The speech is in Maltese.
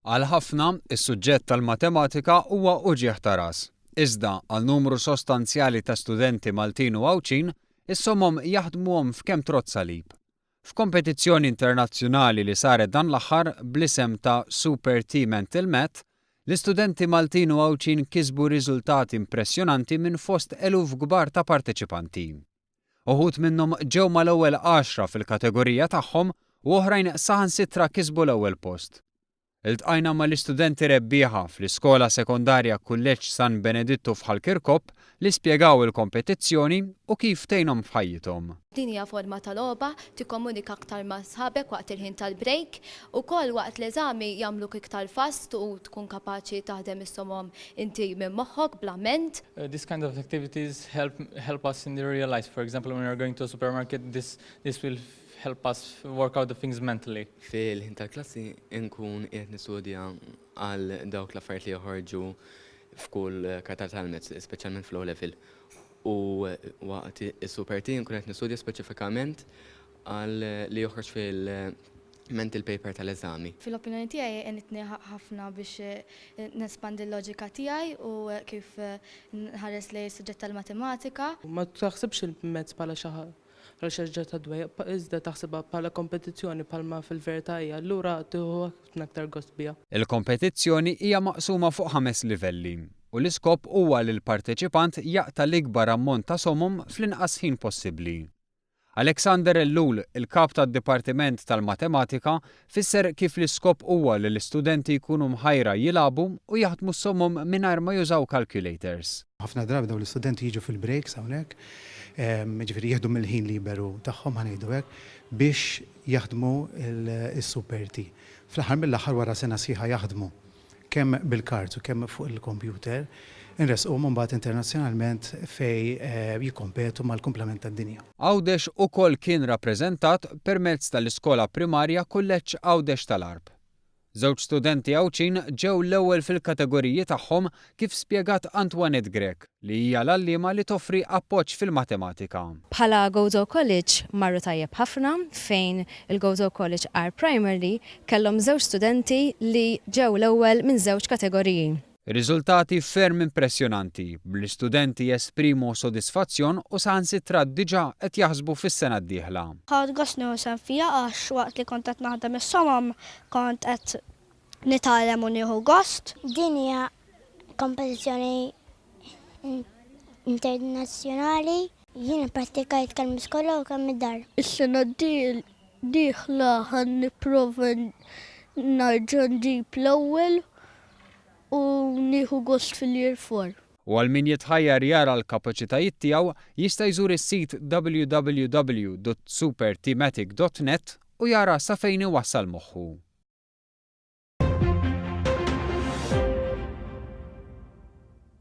Għal ħafna, is-suġġett tal-matematika huwa uġigħ ta' ras. Iżda, għal numru sostanzjali ta' studenti Maltin u Għawdxin, is-somom jaħdmuhom f'kemm trodd salib. F'kompetizzjoni internazzjonali li saret dan l-aħħar bl-isem ta' Super T Mental Math, l-istudenti Maltin u Għawdxin kisbu riżultati impressjonanti minn fost eluf kbar ta' parteċipanti. Uħud minnhom ġew mal-ewwel għaxra fil-kategorija tagħhom u oħrajn saħansitra kisbu l-ewwel post. Iltqajna mal-istudenti rebbieħa fl-iskola sekondarja Kulleġġ San Benedittu f'Ħal Kirkop li spjegaw il-kompetizzjoni u kif tgħinhom f'ħajjithom. Din hija forma ta' logħba, tikkomunika aktar ma' sħabek waqt il-ħin tal-break. Ukoll waqt l-eżami jagħmluk iktar fast u tkun kapaċi taħdem is-somom inti minn moħħok bla ment. This kind of activities help help us in the real life. For example, when we are going to a supermarket, this this will help us work out the things mentally. Fil-ħin tal-klassi nkun qiegħed nistudja għal dawk l-affarijiet li joħorġu f'kull karta tal-maths, speċjalment fl-O level. U waqt is-Super T nkun qed nistudja speċifikament għal li joħroġ fil-mental paper tal-eżami. Fil-opinjoni tiegħi għenitni ħafna biex nespandi l-loġika tiegħi u kif nħares lejn is-suġġett tal-matematika. Ma taħsibx il-maths bħala xi bħala xi ħaġa ta' dwejjaq, iżda taħsibha bħala kompetizzjoni bħalma fil-verità hija, allura tieħu ħafna aktar gost biha. Il-kompetizzjoni hija maqsuma fuq ħames livelli u l-iskop huwa li l-parteċipant jaqta' l-ikbar ammont ta' somom fl-inqas ħin possibbli. Alexander Ellul, il-Kap tad-Dipartiment tal-Matematika, fisser kif l-iskop huwa li l-istudenti jkunu mħajra jilagħbu u jaħdmu s-somom mingħajr ma jużaw calculators. Ħafna drabi dawn l-istudenti jiġu fil-breaks hawnhekk, jiġifieri jieħdu mill-ħin liberu tagħhom ħa ngħidu hekk, biex jaħdmu s-Super T. Fl-aħħar mill-aħħar wara sena sħiħa jaħdmu kemm bil-cards u kemm fuq il-computer, inressquhom imbagħad internazzjonalment fejn jikkompetu mal-kumplament tad-dinja. Għawdex ukoll kien rappreżentat permezz tal-iskola primarja Kulleġġ Għawdex tal-Għarb. Żewġ studenti Għawdxin ġew l-ewwel fil-kategoriji tagħhom kif spjegat Antoinette Grech li hija l-għalliema li toffri appoġġ fil-matematika. Bħala Gozo College marru tajjeb ħafna fejn il-Gozo College Għarb Primary kellhom żewġ studenti li ġew l-ewwel minn żewġ kategoriji. Riżultati ferm impressjonanti, bl-istudenti jesprimu sodisfazzjon u saħansitra diġà qed jaħsbu fis-sena d-dieħla. Ħadt gost nieħu sehem fiha għax waqt li kont qed naħdem is-somom kont qed nitgħallem u nieħu gost. Din hija kompetizzjoni internazzjonali. Jien ipprattikajt kemm l-iskola u kemm id-dar. Is-sena d-dieħla ħa nipprova nerġa' nġib l-ewwel u nieħu gost fil-Year 4. U għal min jitħajjar jara l-kapaċitajiet tiegħu jista' jżur is-sit www.supertmatic.net u jara sa fejn iwassal moħħu.